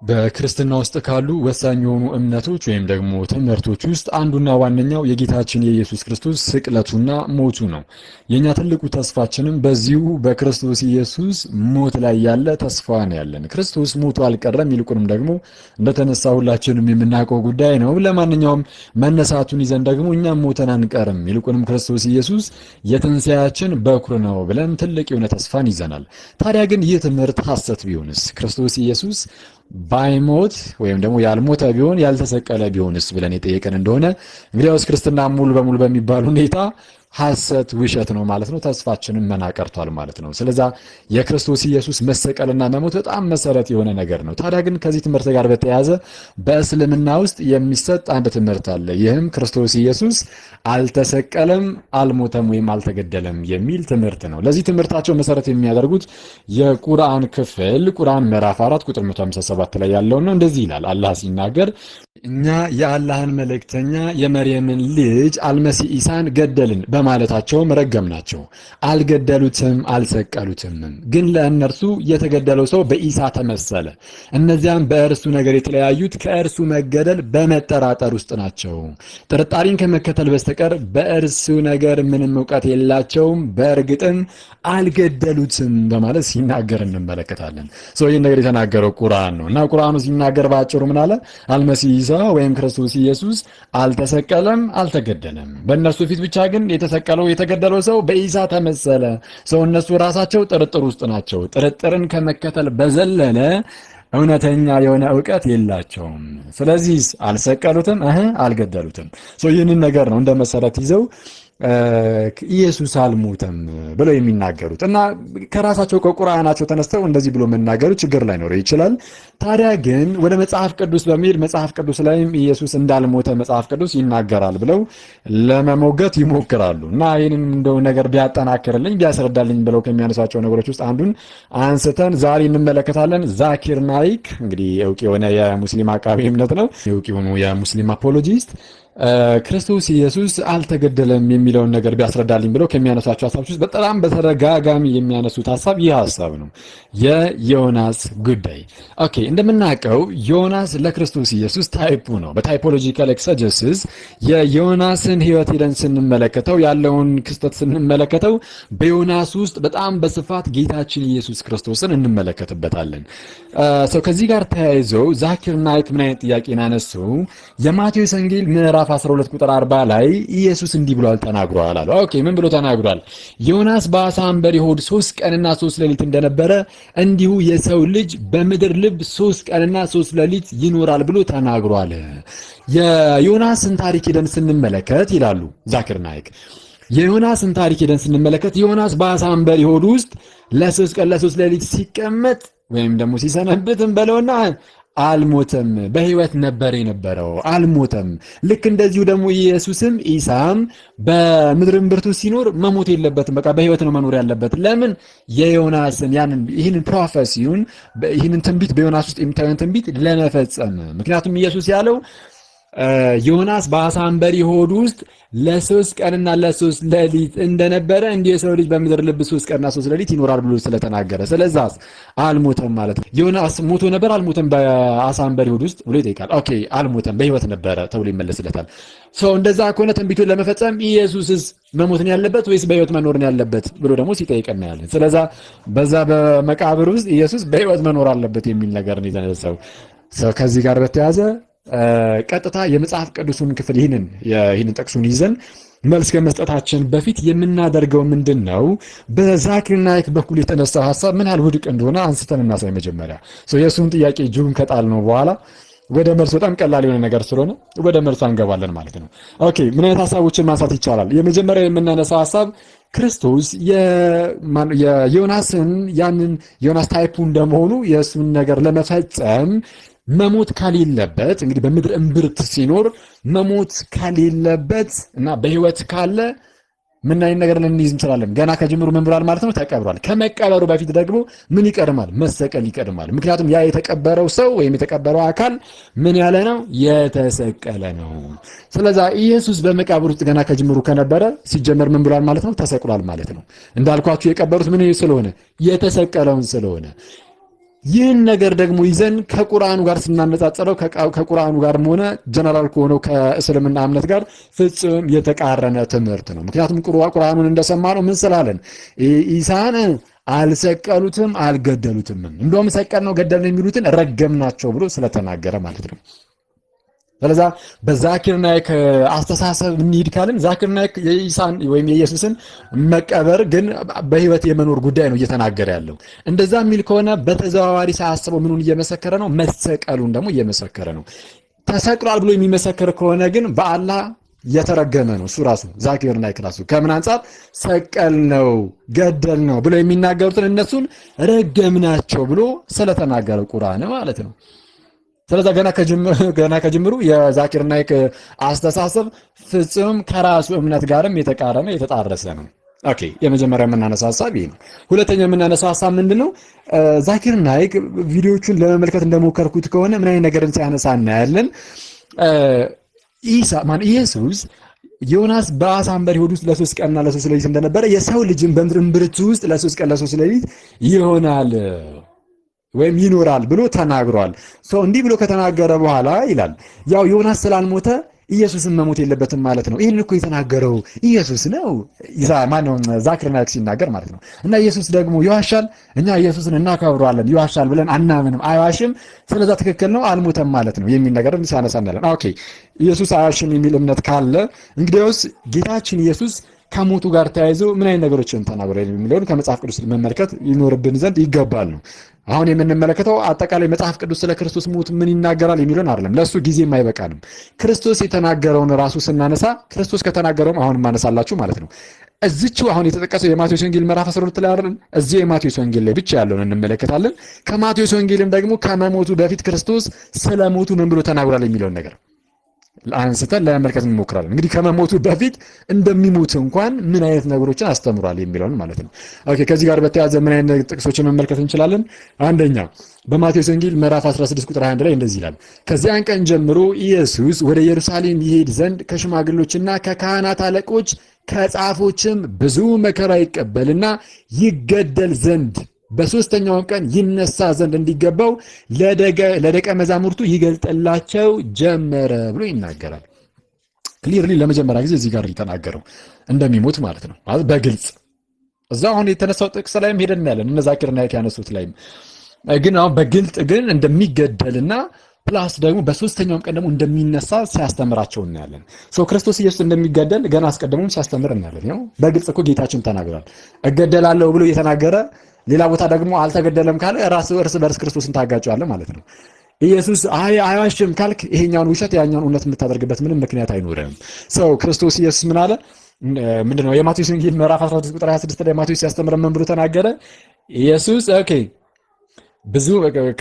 በክርስትና ውስጥ ካሉ ወሳኝ የሆኑ እምነቶች ወይም ደግሞ ትምህርቶች ውስጥ አንዱና ዋነኛው የጌታችን የኢየሱስ ክርስቶስ ስቅለቱና ሞቱ ነው። የእኛ ትልቁ ተስፋችንም በዚሁ በክርስቶስ ኢየሱስ ሞት ላይ ያለ ተስፋ ነው ያለን። ክርስቶስ ሞቱ አልቀረም፣ ይልቁንም ደግሞ እንደተነሳ ሁላችንም የምናውቀው ጉዳይ ነው። ለማንኛውም መነሳቱን ይዘን ደግሞ እኛም ሞተን አንቀርም፣ ይልቁንም ክርስቶስ ኢየሱስ የትንሣኤያችን በኩር ነው ብለን ትልቅ የሆነ ተስፋን ይዘናል። ታዲያ ግን ይህ ትምህርት ሐሰት ቢሆንስ? ክርስቶስ ኢየሱስ ባይሞት ወይም ደግሞ ያልሞተ ቢሆን፣ ያልተሰቀለ ቢሆንስ ብለን የጠየቅን እንደሆነ እንግዲያውስ ክርስትና ሙሉ በሙሉ በሚባል ሁኔታ ሐሰት፣ ውሸት ነው ማለት ነው። ተስፋችንን መና ቀርቷል ማለት ነው። ስለዛ የክርስቶስ ኢየሱስ መሰቀልና መሞት በጣም መሰረት የሆነ ነገር ነው። ታዲያ ግን ከዚህ ትምህርት ጋር በተያያዘ በእስልምና ውስጥ የሚሰጥ አንድ ትምህርት አለ። ይህም ክርስቶስ ኢየሱስ አልተሰቀለም፣ አልሞተም ወይም አልተገደለም የሚል ትምህርት ነው። ለዚህ ትምህርታቸው መሰረት የሚያደርጉት የቁርአን ክፍል ቁርአን ምዕራፍ 4 ቁጥር 157 ላይ ያለው ነው። እንደዚህ ይላል፣ አላህ ሲናገር እኛ የአላህን መልእክተኛ የመርየምን ልጅ አልመሲህ ኢሳን ገደልን በማለታቸውም ረገምናቸው። አልገደሉትም፣ አልሰቀሉትም። ግን ለእነርሱ የተገደለው ሰው በኢሳ ተመሰለ። እነዚያም በእርሱ ነገር የተለያዩት ከእርሱ መገደል በመጠራጠር ውስጥ ናቸው። ጥርጣሬን ከመከተል በስተቀር በእርሱ ነገር ምንም እውቀት የላቸውም። በእርግጥም አልገደሉትም በማለት ሲናገር እንመለከታለን። ይህን ነገር የተናገረው ቁርአን ነው እና ቁርአኑ ሲናገር በአጭሩ ምን አለ? አልመሲህ ኢሳ ወይም ክርስቶስ ኢየሱስ አልተሰቀለም፣ አልተገደለም። በእነርሱ ፊት ብቻ ግን የተሰቀለው የተገደለው ሰው በኢሳ ተመሰለ። So እነሱ ራሳቸው ጥርጥር ውስጥ ናቸው። ጥርጥርን ከመከተል በዘለለ እውነተኛ የሆነ እውቀት የላቸውም። ስለዚህ አልሰቀሉትም፣ አልገደሉትም። ይህንን ነገር ነው እንደ መሰረት ይዘው ኢየሱስ አልሞተም ብለው የሚናገሩት እና ከራሳቸው ከቁርአናቸው ተነስተው እንደዚህ ብሎ መናገሩ ችግር ላይኖረው ይችላል። ታዲያ ግን ወደ መጽሐፍ ቅዱስ በሚል መጽሐፍ ቅዱስ ላይም ኢየሱስ እንዳልሞተ መጽሐፍ ቅዱስ ይናገራል ብለው ለመሞገት ይሞክራሉ እና ይህንን እንደው ነገር ቢያጠናክርልኝ፣ ቢያስረዳልኝ ብለው ከሚያነሷቸው ነገሮች ውስጥ አንዱን አንስተን ዛሬ እንመለከታለን። ዛኪር ናይክ እንግዲህ እውቅ የሆነ የሙስሊም አቃቢ እምነት ነው። እውቅ የሆኑ የሙስሊም apologist ክርስቶስ ኢየሱስ አልተገደለም የሚለውን ነገር ቢያስረዳልኝ ብለው ከሚያነሷቸው ሀሳቦች ውስጥ በጣም በተደጋጋሚ የሚያነሱት ሀሳብ ይህ ሀሳብ ነው፣ የዮናስ ጉዳይ። Okay፣ እንደምናውቀው ዮናስ ለክርስቶስ ኢየሱስ type ኡ ነው። በ typological exegesis የዮናስን ሕይወት ሄደን ስንመለከተው፣ ያለውን ክስተት ስንመለከተው በዮናስ ውስጥ በጣም በስፋት ጌታችን ኢየሱስ ክርስቶስን እንመለከትበታለን። So ከዚህ ጋር ተያይዘው ዛኪር ናይክ ምን አይነት ጥያቄን አነሱ? የማቴዎስ ወንጌል ምዕራፍ 12 ቁጥር 40 ላይ ኢየሱስ እንዲህ ብሏል፣ ተናግሯል አሉ። Okay፣ ምን ብሎ ተናግሯል? ዮናስ በአሳ አንበሪ ሆድ 3 ቀንና 3 ሌሊት እንደነበረ እንዲሁ የሰው ልጅ በምድር ልብ 3 ቀንና 3 ሌሊት ይኖራል ብሎ ተናግሯል። የዮናስን ታሪክ ሄደን ስንመለከት ይላሉ ዛኪር ናይክ፣ የዮናስን ታሪክ ሄደን ስንመለከት ዮናስ በአሳ አንበሪ ሆድ ውስጥ ለ3 ቀን ለ3 ሌሊት ሲቀመጥ ወይም ደግሞ ሲሰነብትም በለውና አልሞተም፣ በህይወት ነበር የነበረው፣ አልሞተም። ልክ እንደዚሁ ደግሞ ኢየሱስም ኢሳም በምድር እምብርቱ ሲኖር መሞት የለበትም። በቃ በህይወት ነው መኖር ያለበት። ለምን? የዮናስን ያንን ይህንን prophecy ውን፣ ይህንን ትንቢት፣ በዮናስ ውስጥ የሚታየውን ትንቢት ለመፈጸም። ምክንያቱም ኢየሱስ ያለው ዮናስ በአሳ አንበሪ ሆድ ውስጥ ለ3 ቀንና ለ3 ሌሊት እንደነበረ እንዲሁ የሰው ልጅ በምድር ልብ 3 ቀንና 3 ሌሊት ይኖራል ብሎ ስለተናገረ ስለዛስ አልሞተም ማለት ነው። ዮናስ ሞቶ ነበር አልሞተም በአሳ አንበሪ ሆድ ውስጥ ብሎ ይጠይቃል። Okay፣ አልሞተም፣ በህይወት ነበረ ተብሎ ይመለስለታል። So እንደዛ ከሆነ ትንቢቱን ለመፈጸም ኢየሱስስ መሞት ነው ያለበት ወይስ በህይወት መኖር ነው ያለበት ብሎ ደግሞ ሲጠይቅ እናያለን። ስለዛ በዛ በመቃብር ውስጥ ኢየሱስ በህይወት መኖር አለበት የሚል ነገር ነው የተነሳው። ከዚህ ጋር በተያያዘ ቀጥታ የመጽሐፍ ቅዱሱን ክፍል ይህንን ጥቅሱን ይዘን መልስ ከመስጠታችን በፊት የምናደርገው ምንድን ነው? በዛኪር ናይክ በኩል የተነሳው ሀሳብ ምን ያህል ውድቅ እንደሆነ አንስተን እናሳይ። መጀመሪያ የእሱን ጥያቄ እጁን ከጣልነው በኋላ ወደ መልሱ በጣም ቀላል የሆነ ነገር ስለሆነ ወደ መልሱ እንገባለን ማለት ነው። Okay፣ ምን አይነት ሀሳቦችን ማንሳት ይቻላል? የመጀመሪያው የምናነሳው ሀሳብ ክርስቶስ የዮናስን ያንን ዮናስ type ኡ እንደመሆኑ የእሱን ነገር ለመፈጸም መሞት ከሌለበት፣ እንግዲህ በምድር እምብርት ሲኖር መሞት ከሌለበት እና በህይወት ካለ ምን አይነት ነገር ልንይዝ እንችላለን? ገና ከጅምሩ ምን ብሏል ማለት ነው? ተቀብሯል። ከመቀበሩ በፊት ደግሞ ምን ይቀድማል? መሰቀል ይቀድማል። ምክንያቱም ያ የተቀበረው ሰው ወይም የተቀበረው አካል ምን ያለ ነው? የተሰቀለ ነው። ስለዛ ኢየሱስ በመቃብር ውስጥ ገና ከጅምሩ ከነበረ ሲጀመር ምን ብሏል ማለት ነው? ተሰቅሏል ማለት ነው። እንዳልኳችሁ የቀበሩት ምን ስለሆነ? የተሰቀለውን ስለሆነ። ይህን ነገር ደግሞ ይዘን ከቁርአኑ ጋር ስናነጻጽረው ከቁርአኑ ጋርም ሆነ ጀነራል ከሆነው ከእስልምና እምነት ጋር ፍጹም የተቃረነ ትምህርት ነው። ምክንያቱም ቁርአኑን እንደሰማነው ምን ስላለን ኢሳን አልሰቀሉትም፣ አልገደሉትም፣ እንደውም ሰቀልነው ገደልነው የሚሉትን ረገምናቸው ብሎ ስለተናገረ ማለት ነው። ስለዛ በዛኪር ናይክ አስተሳሰብ እንሂድ ካልን ዛኪር ናይክ የኢሳን ወይም የኢየሱስን መቀበር ግን በህይወት የመኖር ጉዳይ ነው እየተናገረ ያለው። እንደዛ የሚል ከሆነ በተዘዋዋሪ ሳያስበው ምኑን እየመሰከረ ነው? መሰቀሉን ደግሞ እየመሰከረ ነው። ተሰቅሏል ብሎ የሚመሰክር ከሆነ ግን በአላህ የተረገመ ነው እሱ ራሱ፣ ዛኪር ናይክ ራሱ። ከምን አንጻር? ሰቀልነው ገደልነው ብሎ የሚናገሩትን እነሱን ረገምናቸው ብሎ ስለተናገረ ቁርአን ማለት ነው። ስለዛ ገና ከጅምሩ የዛኪር ናይክ አስተሳሰብ ፍጹም ከራሱ እምነት ጋርም የተቃረነ፣ የተጣረሰ ነው። Okay፣ የመጀመሪያ የምናነሳው ሀሳብ ይህ ነው። ሁለተኛ የምናነሳው ሀሳብ ምንድን ነው? ዛኪር ናይክ ቪዲዮቹን ለመመልከት እንደሞከርኩት ከሆነ ምን አይነት ነገርን ሲያነሳ እናያለን። ኢሳ ማን ኢየሱስ ዮናስ በአሳ አንበሪ ሆድ ውስጥ ለ3 ቀንና ለ3 ሌሊት እንደነበረ የሰው ልጅም በምድር እምብርት ውስጥ ለ3 ቀን ለ3 ሌሊት ይሆናል ወይም ይኖራል ብሎ ተናግሯል። So እንዲህ ብሎ ከተናገረ በኋላ ይላል፣ ያው ዮናስ ስላልሞተ ኢየሱስን መሞት የለበትም ማለት ነው። ይህን እኮ የተናገረው ኢየሱስ ነው። ማነው? ዛኪር ናይክ ሲናገር ማለት ነው። እና ኢየሱስ ደግሞ ይዋሻል? እኛ ኢየሱስን እናከብረዋለን፣ ይዋሻል ብለን አናምንም፣ አይዋሽም። ስለዛ ትክክል ነው፣ አልሞተም ማለት ነው የሚል ነገር ሲያነሳ እናያለን። Okay፣ ኢየሱስ አይዋሽም የሚል እምነት ካለ እንግዲያውስ ጌታችን ኢየሱስ ከሞቱ ጋር ተያይዞ ምን አይነት ነገሮችን ተናግሯል የሚለውን ከመጽሐፍ ቅዱስ መመልከት ይኖርብን ዘንድ ይገባል ነው። አሁን የምንመለከተው አጠቃላይ መጽሐፍ ቅዱስ ስለ ክርስቶስ ሞት ምን ይናገራል የሚለውን አይደለም። ለእሱ ጊዜም አይበቃንም። ክርስቶስ የተናገረውን ራሱ ስናነሳ ክርስቶስ ከተናገረውም አሁን ማነሳላችሁ ማለት ነው። እዚችው አሁን የተጠቀሰው የማቴዎስ ወንጌል ምዕራፍ 12 ላይ አይደል? እዚህ የማቴዎስ ወንጌል ላይ ብቻ ያለውን እንመለከታለን። ከማቴዎስ ወንጌልም ደግሞ ከመሞቱ በፊት ክርስቶስ ስለ ሞቱ ምን ብሎ ተናግሯል የሚለውን ነገር አንስተን ለመመልከት እንሞክራለን። እንግዲህ ከመሞቱ በፊት እንደሚሞት እንኳን ምን አይነት ነገሮችን አስተምሯል የሚለውን ማለት ነው። Okay፣ ከዚህ ጋር በተያያዘ ምን አይነት ጥቅሶችን መመልከት እንችላለን? አንደኛ፣ በማቴዎስ ወንጌል ምዕራፍ 16 ቁጥር 21 ላይ እንደዚህ ይላል። ከዚያን ቀን ጀምሮ ኢየሱስ ወደ ኢየሩሳሌም ይሄድ ዘንድ ከሽማግሎችና ከካህናት አለቆች ከጻፎችም ብዙ መከራ ይቀበልና ይገደል ዘንድ በሦስተኛውም ቀን ይነሳ ዘንድ እንዲገባው ለደቀ መዛሙርቱ ይገልጥላቸው ጀመረ ብሎ ይናገራል። Clearly ለመጀመሪያ ጊዜ እዚህ ጋር የተናገረው እንደሚሞት ማለት ነው፣ በግልጽ። እዛ አሁን የተነሳው ጥቅስ ላይም ሄደን እናያለን። እነ ዛኪር ናይክ ያነሱት ላይም ግን አሁን በግልጥ ግን እንደሚገደልና plus ደግሞ በሶስተኛውም ቀን ደግሞ እንደሚነሳ ሲያስተምራቸው እናያለን። So ክርስቶስ ኢየሱስ እንደሚገደል ገና አስቀድሞም ሲያስተምር እናያለን። ያው በግልጽ እኮ ጌታችን ተናግሯል። እገደላለሁ ብሎ እየተናገረ ሌላ ቦታ ደግሞ አልተገደለም ካለ ራሱ እርስ በርስ ክርስቶስን ታጋጨዋለህ ማለት ነው። ኢየሱስ አይ አይዋሽም ካልክ ይሄኛውን ውሸት ያኛውን እውነት የምታደርግበት ምንም ምክንያት አይኖርም። So ክርስቶስ ኢየሱስ ምን አለ? ምንድነው? የማቴዎስ ወንጌል ምዕራፍ 16 ቁጥር 26 ላይ ማቴዎስ ሲያስተምር ምን ብሎ ተናገረ? ኢየሱስ okay ብዙ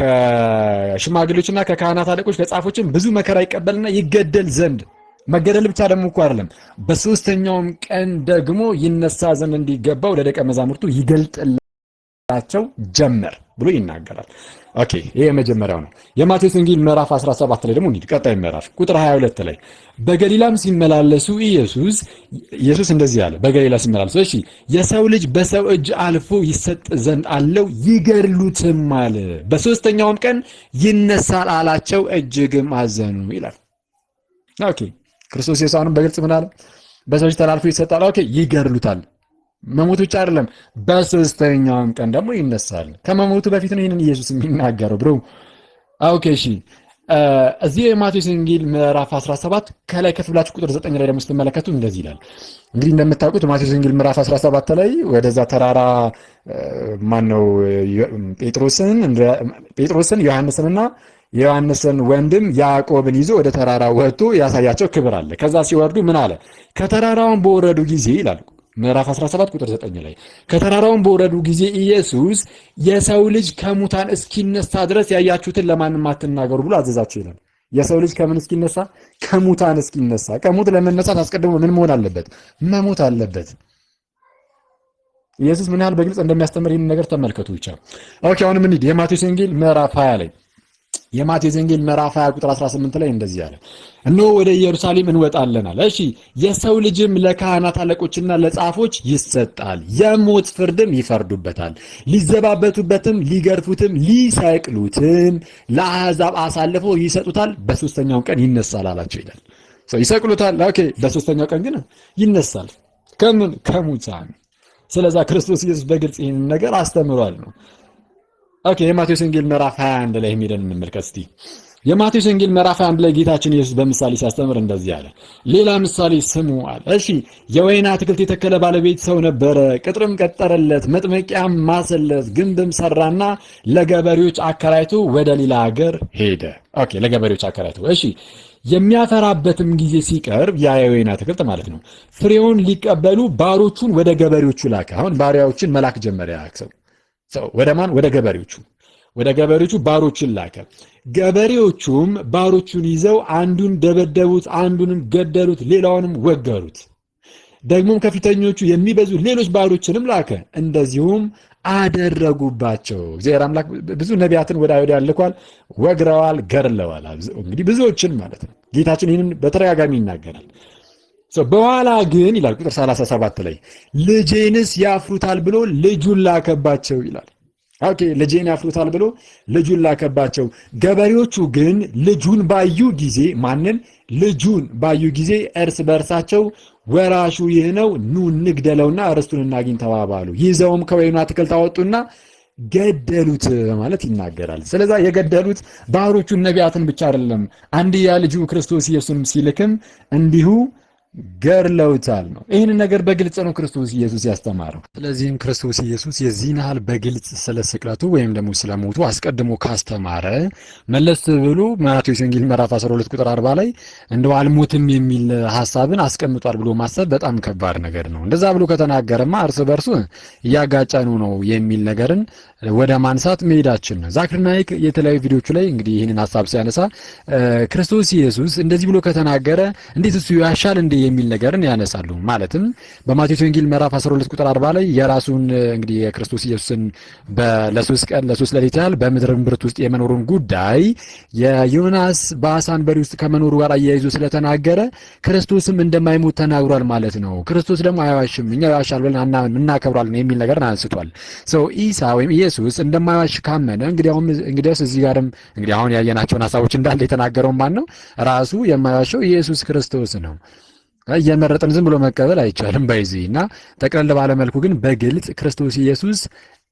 ከሽማግሌዎችና ከካህናት አለቆች ከጻፎችም ብዙ መከራ ይቀበልና ይገደል ዘንድ፣ መገደል ብቻ ደግሞ እኮ አይደለም፣ በሶስተኛውም ቀን ደግሞ ይነሳ ዘንድ እንዲገባው ለደቀ መዛሙርቱ ይገልጥላቸው ጀመር ብሎ ይናገራል። Okay፣ ይሄ የመጀመሪያው ነው። የማቴዎስ ወንጌል ምዕራፍ 17 ላይ ደግሞ እንሂድ። ቀጣይ ምዕራፍ ቁጥር 22 ላይ በገሊላም ሲመላለሱ ኢየሱስ እንደዚህ አለ። በገሊላ ሲመላለሱ እሺ፣ የሰው ልጅ በሰው እጅ አልፎ ይሰጥ ዘንድ አለው፣ ይገድሉትማል፣ በሶስተኛውም ቀን ይነሳል አላቸው። እጅግም አዘኑ ይላል። Okay፣ ክርስቶስ ኢየሱስ አሁንም በግልጽ ምን አለ? በሰው እጅ ተላልፎ ይሰጣል። Okay፣ ይገድሉታል። መሞት ብቻ አይደለም፣ በሶስተኛውም ቀን ደግሞ ይነሳል። ከመሞቱ በፊት ነው ይህንን ኢየሱስ የሚናገረው bro። Okay፣ እሺ፣ እዚህ የማቴዎስ ወንጌል ምዕራፍ 17 ከላይ ከፍ ብላችሁ ቁጥር 9 ላይ ደግሞ ስትመለከቱ እንደዚህ ይላል። እንግዲህ እንደምታውቁት ማቴዎስ ወንጌል ምዕራፍ 17 ላይ ወደዛ ተራራ ማነው ጴጥሮስን፣ ዮሐንስንና የዮሐንስን ወንድም ያዕቆብን ይዞ ወደ ተራራ ወጥቶ ያሳያቸው ክብር አለ። ከዛ ሲወርዱ ምን አለ? ከተራራውን በወረዱ ጊዜ ይላል ምዕራፍ 17 ቁጥር 9 ላይ፣ ከተራራውን በወረዱ ጊዜ ኢየሱስ የሰው ልጅ ከሙታን እስኪነሳ ድረስ ያያችሁትን ለማንም አትናገሩ ብሎ አዘዛቸው ይላል። የሰው ልጅ ከምን እስኪነሳ? ከሙታን እስኪነሳ። ከሙት ለመነሳት አስቀድሞ ምን መሆን አለበት? መሞት አለበት። ኢየሱስ ምን ያህል በግልጽ እንደሚያስተምር ይህን ነገር ተመልከቱ ብቻ። Okay፣ አሁንም እንሂድ። የማቴዎስ ወንጌል ምዕራፍ 20 ላይ የማቴዎስ ወንጌል ምዕራፍ 20 ቁጥር 18 ላይ እንደዚህ አለ፣ እነሆ ወደ ኢየሩሳሌም እንወጣለን አለ። እሺ፣ የሰው ልጅም ለካህናት አለቆችና ለጻፎች ይሰጣል፣ የሞት ፍርድም ይፈርዱበታል፣ ሊዘባበቱበትም፣ ሊገርፉትም፣ ሊሰቅሉትም ለአሕዛብ አሳልፈው ይሰጡታል፣ በሶስተኛው ቀን ይነሳል አላቸው ይላል። So ይሰቅሉታል። Okay፣ በሶስተኛው ቀን ግን ይነሳል። ከምን? ከሙታን። ስለዛ ክርስቶስ ኢየሱስ በግልጽ ይህንን ነገር አስተምሯል ነው። Okay፣ የማቴዎስ ወንጌል ምዕራፍ 21 ላይ ሄደን እንመልከት እስቲ። የማቴዎስ ወንጌል ምዕራፍ 21 ላይ ጌታችን ኢየሱስ በምሳሌ ሲያስተምር እንደዚህ አለ። ሌላ ምሳሌ ስሙ አለ። እሺ፣ የወይን አትክልት የተከለ ባለቤት ሰው ነበረ። ቅጥርም ቀጠረለት፣ መጥመቂያም ማሰለት፣ ግንብም ሰራና ለገበሬዎች አከራይቶ ወደ ሌላ ሀገር ሄደ። Okay፣ ለገበሬዎች አከራይቶ፣ እሺ፣ የሚያፈራበትም ጊዜ ሲቀርብ ያ የወይን አትክልት ማለት ነው፣ ፍሬውን ሊቀበሉ ባሮቹን ወደ ገበሬዎቹ ላከ። አሁን ባሪያዎችን መላክ ጀመረ ያ ሰው። ወደ ማን? ወደ ገበሬዎቹ። ወደ ገበሬዎቹ ባሮችን ላከ። ገበሬዎቹም ባሮቹን ይዘው አንዱን ደበደቡት፣ አንዱንም ገደሉት፣ ሌላውንም ወገሩት። ደግሞም ከፊተኞቹ የሚበዙ ሌሎች ባሮችንም ላከ፣ እንደዚሁም አደረጉባቸው። እግዚአብሔር አምላክ ብዙ ነቢያትን ወደ አይሁድ ልኳል፣ ወግረዋል፣ ገድለዋል። እንግዲህ ብዙዎችን ማለት ነው። ጌታችን ይህንን በተደጋጋሚ ይናገራል። በኋላ ግን ይላል ቁጥር 37 ላይ፣ ልጄንስ ያፍሩታል ብሎ ልጁን ላከባቸው ይላል። Okay፣ ልጄን ያፍሩታል ብሎ ልጁን ላከባቸው። ገበሬዎቹ ግን ልጁን ባዩ ጊዜ፣ ማንን? ልጁን ባዩ ጊዜ እርስ በእርሳቸው ወራሹ ይህ ነው፣ ኑ እንግደለውና ርስቱን እናግኝ ተባባሉ። ይዘውም ከወይኑ አትክልት አወጡና ገደሉት በማለት ይናገራል። ስለዛ የገደሉት ባሮቹን ነቢያትን ብቻ አይደለም፣ አንድያ ልጁ ክርስቶስ ኢየሱስንም ሲልክም እንዲሁ ገድለውታል ነው። ይህንን ነገር በግልጽ ነው ክርስቶስ ኢየሱስ ያስተማረው። ስለዚህም ክርስቶስ ኢየሱስ የዚህን ያህል በግልጽ ስለ ስቅለቱ ወይም ደግሞ ስለ ሞቱ አስቀድሞ ካስተማረ፣ መለስ ብሎ ማቴዎስ ወንጌል ምዕራፍ 12 ቁጥር 40 ላይ እንደው አልሞትም የሚል ሀሳብን አስቀምጧል ብሎ ማሰብ በጣም ከባድ ነገር ነው። እንደዛ ብሎ ከተናገረማ እርስ በርሱ እያጋጨኑ ነው የሚል ነገርን ወደ ማንሳት መሄዳችን ነው። ዛኪር ናይክ የተለያዩ ቪዲዮቹ ላይ እንግዲህ ይህንን ሀሳብ ሲያነሳ ክርስቶስ ኢየሱስ እንደዚህ ብሎ ከተናገረ እንዴት እሱ ይዋሻል እንዴ የሚል ነገርን ያነሳሉ። ማለትም በማቴዎስ ወንጌል ምዕራፍ 12 ቁጥር 40 ላይ የራሱን እንግዲህ የክርስቶስ ኢየሱስን ለ3 ቀን ለ3 ሌሊት ያህል በምድር እምብርት ውስጥ የመኖሩን ጉዳይ የዮናስ በአሳ አንበሪ ውስጥ ከመኖሩ ጋር አያይዞ ስለተናገረ ክርስቶስም እንደማይሞት ተናግሯል ማለት ነው። ክርስቶስ ደግሞ አይዋሽም፣ እኛ ይዋሻል ብለን አናምንም፣ እናከብሯለን የሚል ነገርን አንስቷል። So ኢሳ ወይም ኢየሱስ እንደማይዋሽ ካመነ እንግዲያውስ እዚህ ጋርም እንግዲህ አሁን ያየናቸውን ሀሳቦች እንዳለ የተናገረው ማን ነው? ራሱ የማይዋሸው ኢየሱስ ክርስቶስ ነው። እየመረጥን ዝም ብሎ መቀበል አይቻልም። By the way እና ጠቅለል ባለ መልኩ ግን በግልጽ ክርስቶስ ኢየሱስ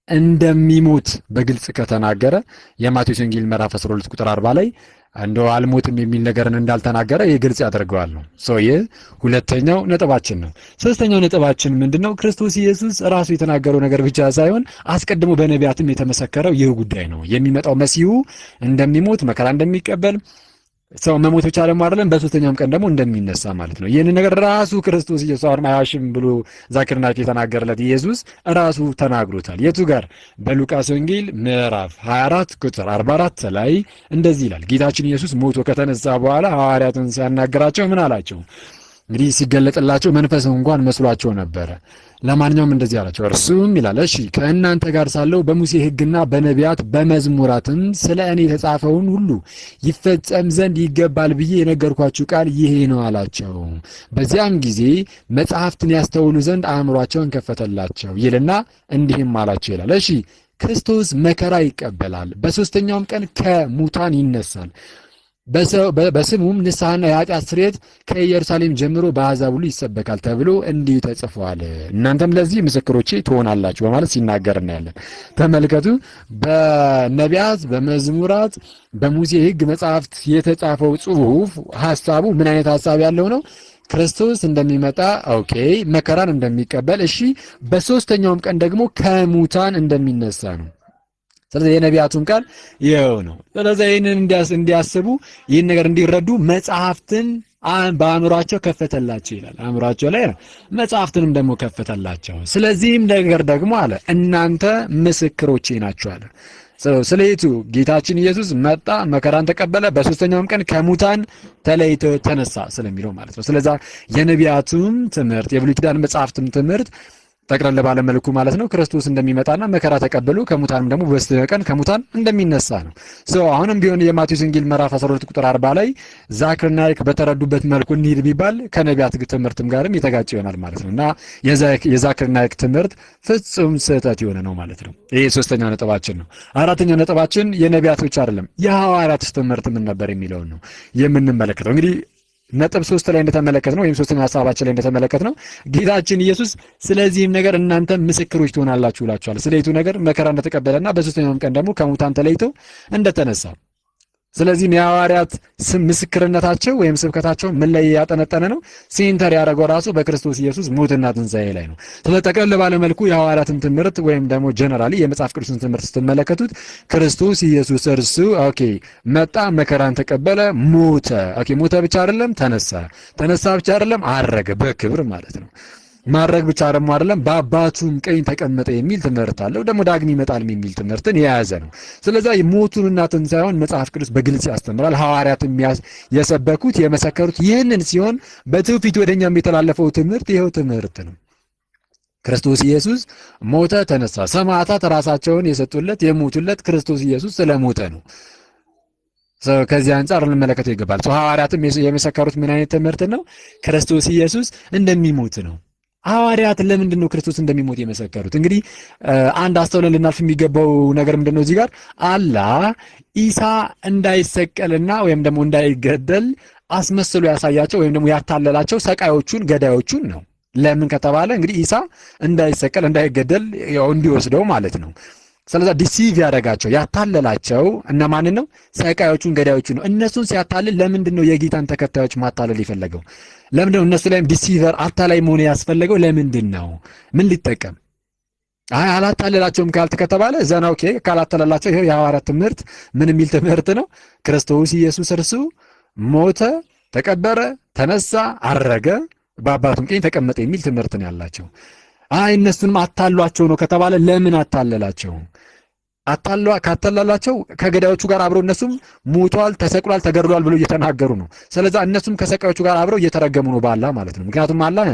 እንደሚሞት በግልጽ ከተናገረ የማቴዎስ ወንጌል ምዕራፍ 12 ቁጥር 40 ላይ እንደው አልሞትም የሚል ነገርን እንዳልተናገረ ይህ ግልጽ ያደርገዋል ነው። So ይህ ሁለተኛው ነጥባችን ነው። ሶስተኛው ነጥባችን ምንድን ነው? ክርስቶስ ኢየሱስ ራሱ የተናገረው ነገር ብቻ ሳይሆን አስቀድሞ በነቢያትም የተመሰከረው ይህ ጉዳይ ነው። የሚመጣው መሲሁ እንደሚሞት፣ መከራ እንደሚቀበል፣ so መሞት ብቻ ደግሞ አይደለም፣ በሶስተኛውም ቀን ደግሞ እንደሚነሳ ማለት ነው። ይህንን ነገር ራሱ ክርስቶስ ኢየሱስ፣ አሁንም አይዋሽም ብሎ ዛኪር ናይክ የተናገረለት ኢየሱስ ራሱ ተናግሮታል። የቱ ጋር? በሉቃስ ወንጌል ምዕራፍ 24 ቁጥር 44 ላይ እንደዚህ ይላል። ጌታችን ኢየሱስ ሞቶ ከተነሳ በኋላ ሐዋርያትን ሲያናገራቸው ምን አላቸው? እንግዲህ ሲገለጥላቸው መንፈስ እንኳን መስሏቸው ነበረ። ለማንኛውም እንደዚህ አላቸው። እርሱም ይላል፣ እሺ፣ ከእናንተ ጋር ሳለሁ በሙሴ ሕግና በነቢያት በመዝሙራትም ስለ እኔ የተጻፈውን ሁሉ ይፈጸም ዘንድ ይገባል ብዬ የነገርኳችሁ ቃል ይሄ ነው አላቸው። በዚያም ጊዜ መጽሐፍትን ያስተውሉ ዘንድ አእምሯቸውን ከፈተላቸው ይልና እንዲህም አላቸው ይላል። እሺ፣ ክርስቶስ መከራ ይቀበላል፣ በሦስተኛውም ቀን ከሙታን ይነሳል፣ በስሙም ንስሐና የኃጢአት ስርየት ከኢየሩሳሌም ጀምሮ በአሕዛብ ሁሉ ይሰበካል ተብሎ እንዲሁ ተጽፏል። እናንተም ለዚህ ምስክሮቼ ትሆናላችሁ በማለት ሲናገር እናያለን። ተመልከቱ፣ በነቢያት፣ በመዝሙራት፣ በሙሴ ሕግ መጽሐፍት የተጻፈው ጽሑፍ ሀሳቡ ምን አይነት ሀሳብ ያለው ነው? ክርስቶስ እንደሚመጣ፣ okay፣ መከራን እንደሚቀበል፣ እሺ፣ በሶስተኛውም ቀን ደግሞ ከሙታን እንደሚነሳ ነው። ስለዚህ የነቢያቱም ቃል ይኸው ነው። ስለዚህ ይህንን እንዲያስቡ፣ ይህን ነገር እንዲረዱ መጽሐፍትን በአእምሯቸው ከፈተላቸው ይላል። አእምሯቸው ላይ መጽሐፍትንም ደግሞ ከፈተላቸው። ስለዚህም ነገር ደግሞ አለ እናንተ ምስክሮቼ ናችሁ አለ። ስለየቱ? ጌታችን ኢየሱስ መጣ፣ መከራን ተቀበለ፣ በሶስተኛውም ቀን ከሙታን ተለይቶ ተነሳ ስለሚለው ማለት ነው። ስለዛ የነቢያቱም ትምህርት የብሉይ ኪዳን መጽሐፍትም ትምህርት ጠቅለል ባለ መልኩ ማለት ነው፣ ክርስቶስ እንደሚመጣና መከራ ተቀብሎ ከሙታንም ደግሞ በሦስተኛው ቀን ከሙታን እንደሚነሳ ነው። So አሁንም ቢሆን የማቴዎስ ወንጌል ምዕራፍ 12 ቁጥር 40 ላይ ዛኪር ናይክ በተረዱበት መልኩ እንሂድ ቢባል ከነቢያት ትምህርትም ጋርም የተጋጨ ይሆናል ማለት ነው እና የዛኪር ናይክ ትምህርት ፍጹም ስህተት የሆነ ነው ማለት ነው። ይሄ ሶስተኛው ነጥባችን ነው። አራተኛው ነጥባችን የነቢያት ብቻ አይደለም፣ የሐዋርያት ትምህርት ምን ነበር የሚለውን ነው የምንመለከተው። እንግዲህ ነጥብ 3 ላይ እንደተመለከትነው ወይም ሶስተኛ ሀሳባችን ላይ እንደተመለከትነው ጌታችን ኢየሱስ ስለዚህም ነገር እናንተ ምስክሮች ትሆናላችሁ ብሏቸዋል። ስለየቱ ነገር? መከራ እንደተቀበለና በሶስተኛውም ቀን ደግሞ ከሙታን ተለይቶ እንደተነሳ። ስለዚህም የሐዋርያት ምስክርነታቸው ወይም ስብከታቸው ምን ላይ ያጠነጠነ ነው? Center ያደረገው ራሱ በክርስቶስ ኢየሱስ ሞትና ትንሣኤ ላይ ነው። ስለ ጠቅለል ባለ መልኩ የሐዋርያትን ትምህርት ወይም ደግሞ generally የመጽሐፍ ቅዱስን ትምህርት ስትመለከቱት ክርስቶስ ኢየሱስ እርሱ okay መጣ፣ መከራን ተቀበለ፣ ሞተ። Okay፣ ሞተ ብቻ አይደለም፣ ተነሳ። ተነሳ ብቻ አይደለም፣ አረገ በክብር ማለት ነው። ማረግ ብቻ ደግሞ አይደለም፣ በአባቱም ቀኝ ተቀመጠ የሚል ትምህርት አለው። ደግሞ ዳግም ይመጣል የሚል ትምህርትን የያዘ ነው። ስለዛ ሞቱንና ትንሣኤውን መጽሐፍ ቅዱስ በግልጽ ያስተምራል። ሐዋርያትም የሰበኩት የመሰከሩት ይህንን ሲሆን በትውፊት ወደኛም የተላለፈው ትምህርት ይኸው ትምህርት ነው። ክርስቶስ ኢየሱስ ሞተ፣ ተነሳ። ሰማዕታት ራሳቸውን የሰጡለት የሞቱለት ክርስቶስ ኢየሱስ ስለሞተ ነው። ከዚህ አንጻር ልንመለከተው ይገባል። ሐዋርያትም የመሰከሩት ምን አይነት ትምህርት ነው? ክርስቶስ ኢየሱስ እንደሚሞት ነው። ሐዋርያት ለምንድን ነው ክርስቶስ እንደሚሞት የመሰከሩት? እንግዲህ አንድ አስተውለን ልናልፍ የሚገባው ነገር ምንድን ነው? እዚህ ጋር አላህ ኢሳ እንዳይሰቀልና ወይም ደግሞ እንዳይገደል አስመስሎ ያሳያቸው ወይም ደግሞ ያታለላቸው ሰቃዮቹን ገዳዮቹን ነው። ለምን ከተባለ እንግዲህ ኢሳ እንዳይሰቀል እንዳይገደል ያው እንዲወስደው ማለት ነው። ስለዛ deceive ያደረጋቸው ያታለላቸው እነማንን ነው? ሰቃዮቹን ገዳዮቹን ነው። እነሱን ሲያታልል ለምንድን ነው የጌታን ተከታዮች ማታለል የፈለገው? ለምንድን ነው እነሱ ላይም deceiver አታላይ መሆን ያስፈለገው? ለምንድን ነው? ምን ሊጠቀም? አይ አላታለላቸውም ካልት ከተባለ then okay፣ ካላታለላቸው ይሄው የሐዋርያት ትምህርት ምን የሚል ትምህርት ነው? ክርስቶስ ኢየሱስ እርሱ ሞተ፣ ተቀበረ፣ ተነሳ፣ አረገ፣ በአባቱም ቀኝ ተቀመጠ የሚል ትምህርት ነው ያላቸው። አይ እነሱንም አታሏቸው ነው ከተባለ ለምን አታለላቸው? ካታለላቸው ከገዳዮቹ ጋር አብረው እነሱም ሞቷል፣ ተሰቅሏል፣ ተገድሏል ብለው እየተናገሩ ነው። ስለዚህ እነሱም ከሰቃዮቹ ጋር አብረው እየተረገሙ ነው በአላህ ማለት ነው። ምክንያቱም አላህ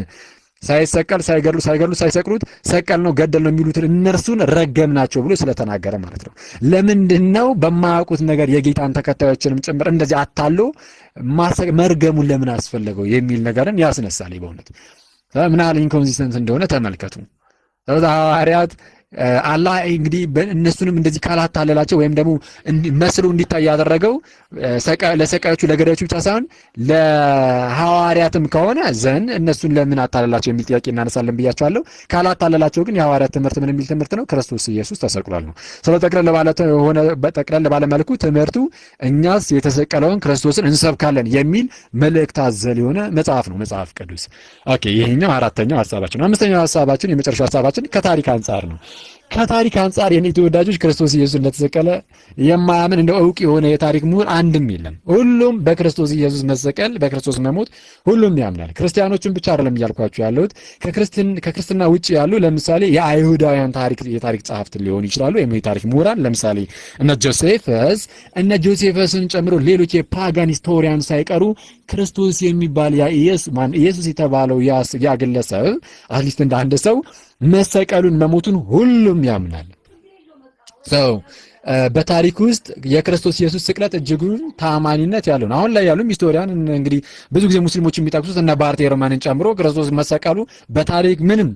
ሳይሰቀል ሳይገድሉ ሳይገድሉ ሳይሰቅሉት ሰቀል ነው ገደል ነው የሚሉትን እነርሱን ረገምናቸው ብሎ ስለተናገረ ማለት ነው። ለምንድን ነው በማያውቁት ነገር የጌታን ተከታዮችንም ጭምር እንደዚህ አታሎ መርገሙን ለምን አስፈለገው የሚል ነገርን ያስነሳል። በእውነት ምን ያህል inconsistent እንደሆነ ተመልከቱ። ስለዚህ ሐዋርያት አላህ እንግዲህ እነሱንም እንደዚህ ካላታለላቸው ወይም ደግሞ መስሎ እንዲታይ ያደረገው ለሰቃዮቹ ለገዳዮቹ ብቻ ሳይሆን ለሐዋርያትም ከሆነ then እነሱን ለምን አታለላቸው የሚል ጥያቄ እናነሳለን ብያቸዋለሁ። ካላታለላቸው ግን የሐዋርያት ትምህርት ምን የሚል ትምህርት ነው? ክርስቶስ ኢየሱስ ተሰቅሏል ነው። ስለ ጠቅለል ባለ መልኩ ትምህርቱ እኛስ የተሰቀለውን ክርስቶስን እንሰብካለን የሚል መልእክት አዘል የሆነ መጽሐፍ ነው መጽሐፍ ቅዱስ። Okay፣ ይሄኛው አራተኛው ሀሳባችን ነው። አምስተኛው ሀሳባችን፣ የመጨረሻው ሀሳባችን ከታሪክ አንጻር ነው። ከታሪክ አንጻር የኔ ተወዳጆች፣ ክርስቶስ ኢየሱስ እንደተሰቀለ የማያምን እንደ እውቅ የሆነ የታሪክ ምሁር አንድም የለም። ሁሉም በክርስቶስ ኢየሱስ መሰቀል፣ በክርስቶስ መሞት ሁሉም ያምናል። ክርስቲያኖችን ብቻ አይደለም እያልኳችሁ ያለሁት፣ ከክርስትና ውጭ ያሉ ለምሳሌ የአይሁዳውያን ታሪክ የታሪክ ጸሐፍት ሊሆኑ ይችላሉ፣ ወይም የታሪክ ምሁራን ለምሳሌ እነ ጆሴፈስን ጨምሮ ሌሎች የ pagan historian ሳይቀሩ ክርስቶስ የሚባል ያ ኢየሱስ የተባለው ያ ግለሰብ at least እንደ አንድ ሰው መሰቀሉን መሞቱን ሁሉም ያምናል። So በታሪክ ውስጥ የክርስቶስ ኢየሱስ ስቅለት እጅጉን ታማኒነት ያለው ነው። አሁን ላይ ያሉ historian እንግዲህ ብዙ ጊዜ ሙስሊሞች የሚጠቅሱት እነ ባርት ኤርማንን ጨምሮ ክርስቶስ መሰቀሉ በታሪክ ምንም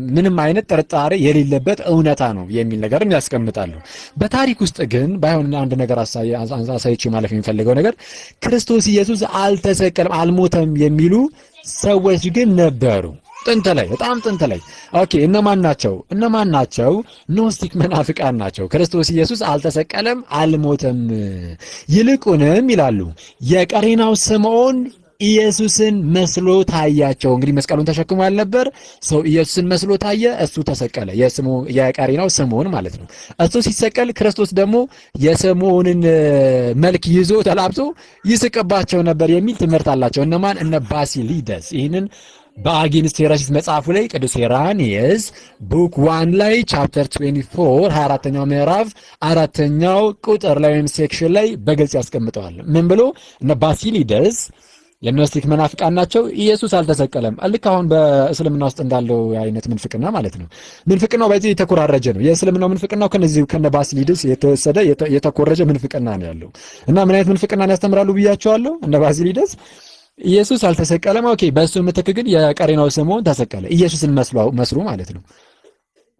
ምንም አይነት ጥርጣሬ የሌለበት እውነታ ነው የሚል ነገርም ያስቀምጣሉ። በታሪክ ውስጥ ግን ባይሆን አንድ ነገር አሳይቼ ማለፍ የሚፈልገው ነገር ክርስቶስ ኢየሱስ አልተሰቀለም፣ አልሞተም የሚሉ ሰዎች ግን ነበሩ። ጥንት ላይ፣ በጣም ጥንት ላይ። Okay፣ እነማን ናቸው? እነማን ናቸው? Gnostic መናፍቃን ናቸው። ክርስቶስ ኢየሱስ አልተሰቀለም፣ አልሞተም፣ ይልቁንም ይላሉ የቀሬናው ስምዖን ኢየሱስን መስሎ ታያቸው። እንግዲህ መስቀሉን ተሸክሞ ያልነበር ሰው ኢየሱስን መስሎ ታየ፣ እሱ ተሰቀለ። የቀሬናው ስምዖን ማለት ነው። እሱ ሲሰቀል ክርስቶስ ደግሞ የስምዖንን መልክ ይዞ ተላብሶ ይስቅባቸው ነበር የሚል ትምህርት አላቸው። እነማን? እነ ባሲሊደስ። ይህንን በ Against Heresies መጽሐፉ ላይ ቅዱስ ሄራኒየስ book 1 ላይ chapter 24፣ 24ኛው ምዕራፍ አራተኛው ቁጥር ላይ ወይም section ላይ በግልጽ ያስቀምጠዋል። ምን ብሎ? እነ ባሲሊደስ የግኖስቲክ መናፍቃን ናቸው። ኢየሱስ አልተሰቀለም። ልክ አሁን በእስልምና ውስጥ እንዳለው አይነት ምንፍቅና ማለት ነው። ምንፍቅናው በዚህ የተኮራረጀ ነው። የእስልምናው ምንፍቅናው ከነዚህ ከነ ባሲሊደስ የተወሰደ የተኮረጀ ምንፍቅና ነው ያለው። እና ምን አይነት ምንፍቅናን ያስተምራሉ ብያቸዋለሁ። እነ ባሲሊደስ ኢየሱስ አልተሰቀለም። Okay፣ በእሱ ምትክ ግን የቀሬናው ስምዖን ተሰቀለ። ኢየሱስን መስሎ ማለት ነው።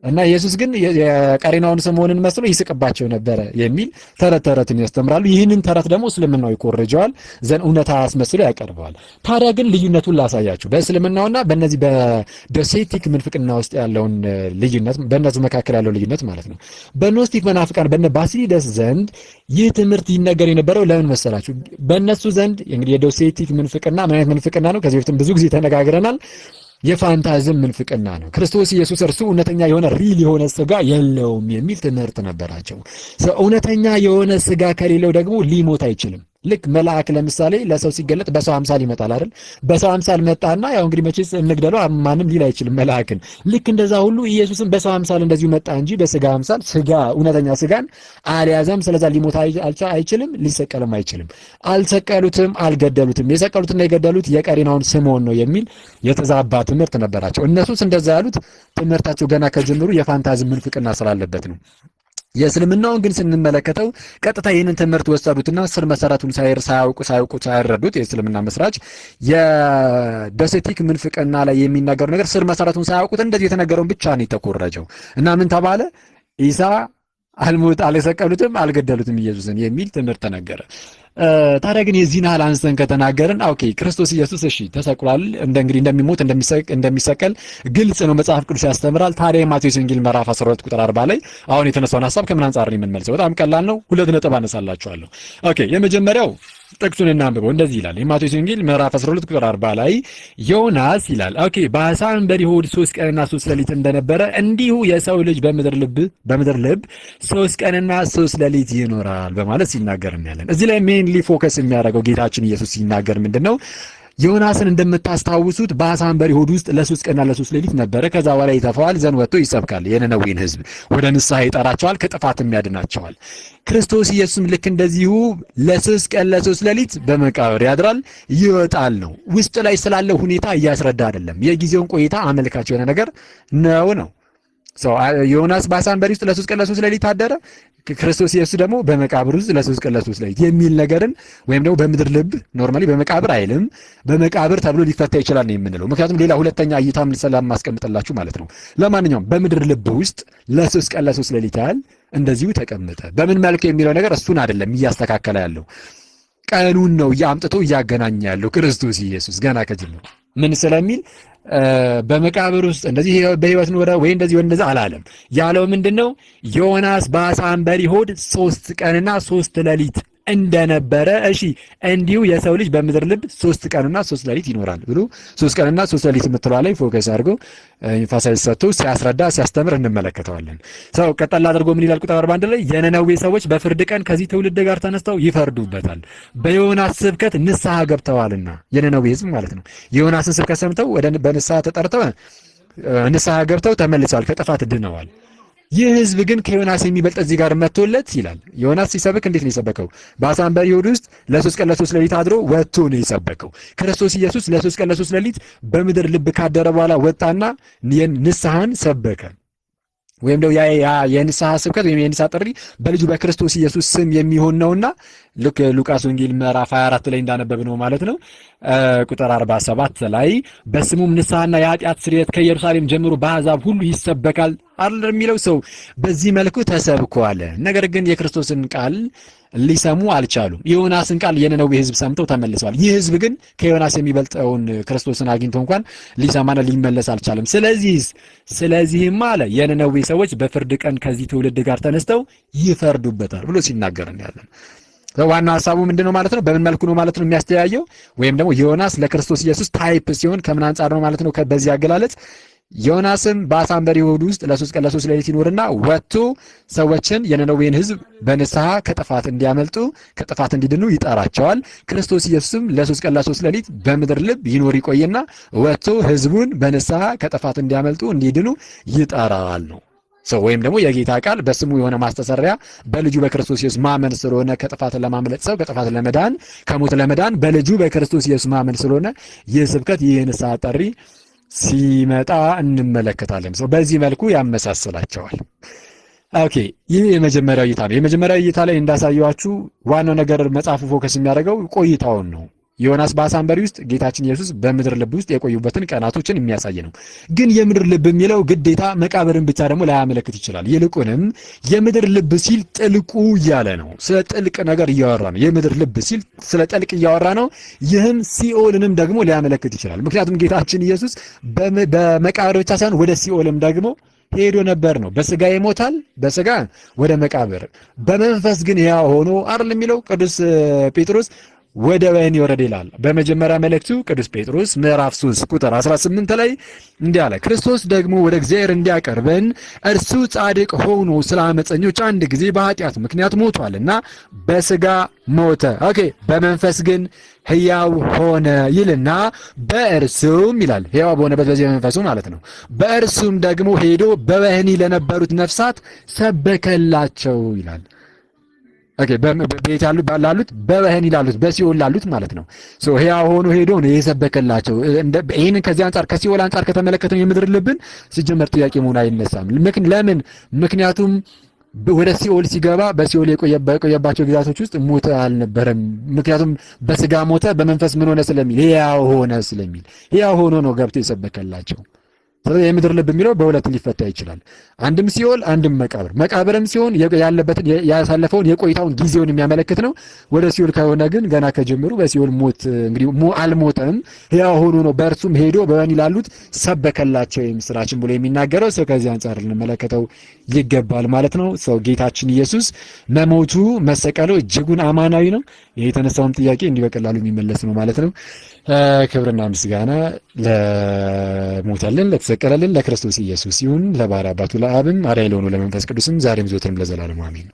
እና ኢየሱስ ግን የቀሬናውን ስምዖንን መስሎ ይስቅባቸው ነበረ የሚል ተረት ተረትን ያስተምራሉ። ይህንን ተረት ደግሞ እስልምናው ይኮርጀዋል፣ ዘንድ እውነታ አስመስሎ ያቀርበዋል። ታዲያ ግን ልዩነቱን ላሳያችሁ፣ በእስልምናውና በእነዚህ በ Docetic ምንፍቅና ውስጥ ያለውን ልዩነት፣ በእነሱ መካከል ያለው ልዩነት ማለት ነው። በ Gnostic መናፍቃን በነ ባሲሊደስ ዘንድ ይህ ትምህርት ይነገር የነበረው ለምን መሰላችሁ? በእነሱ ዘንድ እንግዲህ የ Docetic ምንፍቅና ምን አይነት ምንፍቅና ነው? ከዚህ በፊትም ብዙ ጊዜ ተነጋግረናል። የ phantasm ምንፍቅና ነው። ክርስቶስ ኢየሱስ እርሱ እውነተኛ የሆነ real የሆነ ስጋ የለውም የሚል ትምህርት ነበራቸው። እውነተኛ የሆነ ስጋ ከሌለው ደግሞ ሊሞት አይችልም። ልክ መልአክ ለምሳሌ ለሰው ሲገለጥ በሰው አምሳል ይመጣል አይደል? በሰው አምሳል መጣና ያው እንግዲህ መቼስ እንግደለው ማንም ሊል አይችልም መልአክን። ልክ እንደዛ ሁሉ ኢየሱስም በሰው አምሳል እንደዚሁ መጣ እንጂ በስጋ አምሳል ስጋ እውነተኛ ስጋን አልያዘም። ስለዛ ሊሞት አይችልም፣ ሊሰቀልም አይችልም። አልሰቀሉትም፣ አልገደሉትም። የሰቀሉትና የገደሉት የቀሬናውን ስምዖን ነው የሚል የተዛባ ትምህርት ነበራቸው። እነሱስ እንደዛ ያሉት ትምህርታቸው ገና ከጅምሩ የ phantasm ምንፍቅና ስላለበት ነው። የእስልምናውን ግን ስንመለከተው ቀጥታ ይህንን ትምህርት ወሰዱትና ስር መሰረቱን ሳያውቁ ሳያውቁ ሳይረዱት የእስልምና መስራች የ Docetic ምንፍቅና ላይ የሚናገሩ ነገር ስር መሰረቱን ሳያውቁት እንደዚህ የተነገረውን ብቻ ነው የተኮረጀው። እና ምን ተባለ? ኢሳ አልሞት፣ አልሰቀሉትም፣ አልገደሉትም ኢየሱስን የሚል ትምህርት ተነገረ። ታዲያ ግን የዚህን ያህል አንስተን ከተናገርን፣ okay፣ ክርስቶስ ኢየሱስ እሺ ተሰቅሏል፣ እንደ እንግዲህ እንደሚሞት እንደሚሰቀል ግልጽ ነው፣ መጽሐፍ ቅዱስ ያስተምራል። ታዲያ የማቴዎስ ወንጌል ምዕራፍ 12 ቁጥር 40 ላይ አሁን የተነሳውን ሐሳብ ከምን አንጻር ነው የምንመልሰው? በጣም ቀላል ነው። ሁለት ነጥብ አነሳላችኋለሁ። Okay፣ የመጀመሪያው ጥቅሱን እናንብበው። እንደዚህ ይላል፣ የማቴዎስ ወንጌል ምዕራፍ 12 ቁጥር 40 ላይ ዮናስ ይላል፣ okay፣ በዓሣ አንበሪ ሆድ 3 ቀንና 3 ሌሊት እንደነበረ እንዲሁ የሰው ልጅ በምድር ልብ 3 ቀንና 3 ሌሊት ይኖራል በማለት ሲናገር እናያለን። እዚህ ላይ mainly focus የሚያደርገው ጌታችን ኢየሱስ ሲናገር ምንድን ነው? ዮናስን እንደምታስታውሱት በዓሣ አንበሪ ሆድ ውስጥ ለ3 ቀንና ለ3 ሌሊት ነበረ። ከዛ በኋላ ይተፋዋል፣ ዘንድ ወጥቶ ይሰብካል። የነነዌን ሕዝብ ወደ ንስሐ ይጠራቸዋል፣ ከጥፋትም ያድናቸዋል። ክርስቶስ ኢየሱስም ልክ እንደዚሁ ለ3 ቀን ለ3 ሌሊት በመቃብር ያድራል፣ ይወጣል ነው። ውስጥ ላይ ስላለው ሁኔታ እያስረዳ አይደለም። የጊዜውን ቆይታ አመልካች የሆነ ነገር ነው ነው። ዮናስ በዓሣ አንበሪ ውስጥ ለ3 ቀን ለ3 ሌሊት አደረ። ክርስቶስ ኢየሱስ ደግሞ በመቃብር ውስጥ ለ3 ቀን ለ3 ሌሊት የሚል ነገርን ወይም ደግሞ በምድር ልብ፣ normally በመቃብር አይልም፣ በመቃብር ተብሎ ሊፈታ ይችላል ነው የምንለው። ምክንያቱም ሌላ ሁለተኛ እይታም ስለማስቀምጥላችሁ ማለት ነው። ለማንኛውም በምድር ልብ ውስጥ ለ3 ቀን ለ3 ሌሊት ያህል እንደዚሁ ተቀመጠ። በምን መልኩ የሚለው ነገር እሱን አይደለም እያስተካከለ ያለው፣ ቀኑን ነው እያምጥቶ እያገናኘ ያለው። ክርስቶስ ኢየሱስ ገና ከጅምሩ ምን ስለሚል በመቃብር ውስጥ እንደዚህ በህይወት ኖረ ወይ እንደዚህ ወይ እንደዚህ አላለም። ያለው ምንድን ነው? ዮናስ በዓሣ አንበሪ ሆድ 3 ቀንና 3 ሌሊት እንደነበረ፣ እሺ፣ እንዲሁ የሰው ልጅ በምድር ልብ 3 ቀንና 3 ሌሊት ይኖራል ብሎ 3 ቀንና 3 ሌሊት የምትለዋ ላይ focus አድርጎ emphasize ሰጥቶ ሲያስረዳ ሲያስተምር እንመለከተዋለን። So ቀጠል አድርጎ ምን ይላል? ቁጥር 41 ላይ የነነዌ ሰዎች በፍርድ ቀን ከዚህ ትውልድ ጋር ተነስተው ይፈርዱበታል፣ በዮናስ ስብከት ንስሐ ገብተዋልና። የነነዌ ሕዝብ ማለት ነው። የዮናስን ስብከት ሰምተው ወደ በንስሐ ተጠርተው ንስሐ ገብተው ተመልሰዋል፣ ከጥፋት ድነዋል። ይህ ህዝብ ግን ከዮናስ የሚበልጥ እዚህ ጋር መጥቶለት ይላል። ዮናስ ሲሰብክ እንዴት ነው የሰበከው? በዓሣ አንበሪ ሆድ ውስጥ ለ3 ቀን ለ3 ሌሊት አድሮ ወጥቶ ነው የሰበከው። ክርስቶስ ኢየሱስ ለ3 ቀን ለ3 ሌሊት በምድር ልብ ካደረ በኋላ ወጣና ንስሐን ሰበከ። ወይም ደግሞ ያ የንስሐ ስብከት ወይም የንስሐ ጥሪ በልጁ በክርስቶስ ኢየሱስ ስም የሚሆን ነውና ልክ ሉቃስ ወንጌል ምዕራፍ 24 ላይ እንዳነበብነው ማለት ነው፣ ቁጥር 47 ላይ በስሙም ንስሐና የኃጢአት ስርየት ከኢየሩሳሌም ጀምሮ በአሕዛብ ሁሉ ይሰበካል አይደል የሚለው? So በዚህ መልኩ ተሰብኳል። ነገር ግን የክርስቶስን ቃል ሊሰሙ አልቻሉም። የዮናስን ቃል የነነዌ ሕዝብ ሰምተው ተመልሰዋል። ይህ ሕዝብ ግን ከዮናስ የሚበልጠውን ክርስቶስን አግኝቶ እንኳን ሊሰማና ሊመለስ አልቻለም። ስለዚህም አለ የነነዌ ሰዎች በፍርድ ቀን ከዚህ ትውልድ ጋር ተነስተው ይፈርዱበታል ብሎ ሲናገር እናያለን። ዋናው ሀሳቡ ምንድን ነው ማለት ነው? በምን መልኩ ነው ማለት ነው የሚያስተያየው? ወይም ደግሞ ዮናስ ለክርስቶስ ኢየሱስ type ሲሆን ከምን አንጻር ነው ማለት ነው? በዚህ አገላለጽ ዮናስም በዓሣ አንበሪ ሆድ ውስጥ ለ3 ቀን ለ3 ሌሊት ይኖርና ወጥቶ ሰዎችን የነነዌን ሕዝብ በንስሐ ከጥፋት እንዲያመልጡ ከጥፋት እንዲድኑ ይጠራቸዋል። ክርስቶስ ኢየሱስም ለ3 ቀን ለ3 ሌሊት በምድር ልብ ይኖር ይቆይና ወጥቶ ሕዝቡን በንስሐ ከጥፋት እንዲያመልጡ እንዲድኑ ይጠራል ነው። So ወይም ደግሞ የጌታ ቃል በስሙ የሆነ ማስተሰሪያ በልጁ በክርስቶስ ኢየሱስ ማመን ስለሆነ፣ ከጥፋት ለማምለጥ፣ ሰው ከጥፋት ለመዳን፣ ከሞት ለመዳን በልጁ በክርስቶስ ኢየሱስ ማመን ስለሆነ ይህ ስብከት፣ ይህ የንስሐ ጥሪ ሲመጣ እንመለከታለን። So በዚህ መልኩ ያመሳስላቸዋል። Okay፣ ይህ የመጀመሪያው እይታ ነው። የመጀመሪያው እይታ ላይ እንዳሳየኋችሁ ዋናው ነገር መጽሐፉ focus የሚያደርገው ቆይታውን ነው። ዮናስ በዓሣ አንበሪ ውስጥ፣ ጌታችን ኢየሱስ በምድር ልብ ውስጥ የቆዩበትን ቀናቶችን የሚያሳይ ነው። ግን የምድር ልብ የሚለው ግዴታ መቃብርን ብቻ ደግሞ ላያመለክት ይችላል። ይልቁንም የምድር ልብ ሲል ጥልቁ እያለ ነው። ስለ ጥልቅ ነገር እያወራ ነው። የምድር ልብ ሲል ስለ ጥልቅ እያወራ ነው። ይህም ሲኦልንም ደግሞ ሊያመለክት ይችላል። ምክንያቱም ጌታችን ኢየሱስ በመቃብር ብቻ ሳይሆን ወደ ሲኦልም ደግሞ ሄዶ ነበር ነው። በስጋ ይሞታል፣ በስጋ ወደ መቃብር፣ በመንፈስ ግን ሕያው ሆኖ አይደል የሚለው? ቅዱስ ጴጥሮስ ወደ ወህኒ ወረደ ይላል። በመጀመሪያ መልእክቱ ቅዱስ ጴጥሮስ ምዕራፍ 3 ቁጥር 18 ላይ እንዲህ አለ፣ ክርስቶስ ደግሞ ወደ እግዚአብሔር እንዲያቀርበን እርሱ ጻድቅ ሆኖ ስለ አመፀኞች አንድ ጊዜ በኃጢአት ምክንያት ሞቷልና በስጋ ሞተ። Okay፣ በመንፈስ ግን ሕያው ሆነ ይልና በእርሱም ይላል፣ ሕያው በሆነበት በዚህ በመንፈሱ ማለት ነው። በእርሱም ደግሞ ሄዶ በወህኒ ለነበሩት ነፍሳት ሰበከላቸው ይላል። Okay፣ ቤት ያሉ ላሉት፣ በወህኒ ላሉት፣ በሲኦል ላሉት ማለት ነው። So ሕያው ሆኖ ሄዶ ነው የሰበከላቸው። ይህንን ከዚህ አንጻር፣ ከሲኦል አንጻር ከተመለከተው የምድር ልብን ሲጀመር ጥያቄ መሆን አይነሳም። ለምን? ምክንያቱም ወደ ሲኦል ሲገባ በሲኦል የቆየባቸው ጊዜያቶች ውስጥ ሞተ አልነበረም። ምክንያቱም በስጋ ሞተ፣ በመንፈስ ምን ሆነ ስለሚል፣ ሕያው ሆነ ስለሚል፣ ሕያው ሆኖ ነው ገብቶ የሰበከላቸው። ስለዚህ የምድር ልብ የሚለው በሁለት ሊፈታ ይችላል። አንድም ሲኦል፣ አንድም መቃብር። መቃብርም ሲሆን ያለበትን፣ ያሳለፈውን የቆይታውን ጊዜውን የሚያመለክት ነው። ወደ ሲኦል ከሆነ ግን ገና ከጀምሩ በሲኦል ሞት እንግዲህ አልሞተም፣ ሕያው ሆኖ ነው በእርሱም ሄዶ በወህኒ ላሉት ሰበከላቸው የምስራችን ብሎ የሚናገረው። So ከዚህ አንጻር ልንመለከተው ይገባል ማለት ነው። So ጌታችን ኢየሱስ መሞቱ፣ መሰቀሉ እጅጉን አማናዊ ነው። የተነሳውም ጥያቄ እንዲህ በቀላሉ የሚመለስ ነው ማለት ነው። ክብርና ምስጋና ለሞተልን፣ ለተሰቀለልን ለክርስቶስ ኢየሱስ ይሁን፣ ለባሕርይ አባቱ ለአብም፣ አርአያ ለሆኑ ለመንፈስ ቅዱስም፣ ዛሬም ዘወትርም ለዘላለሙ አሜን።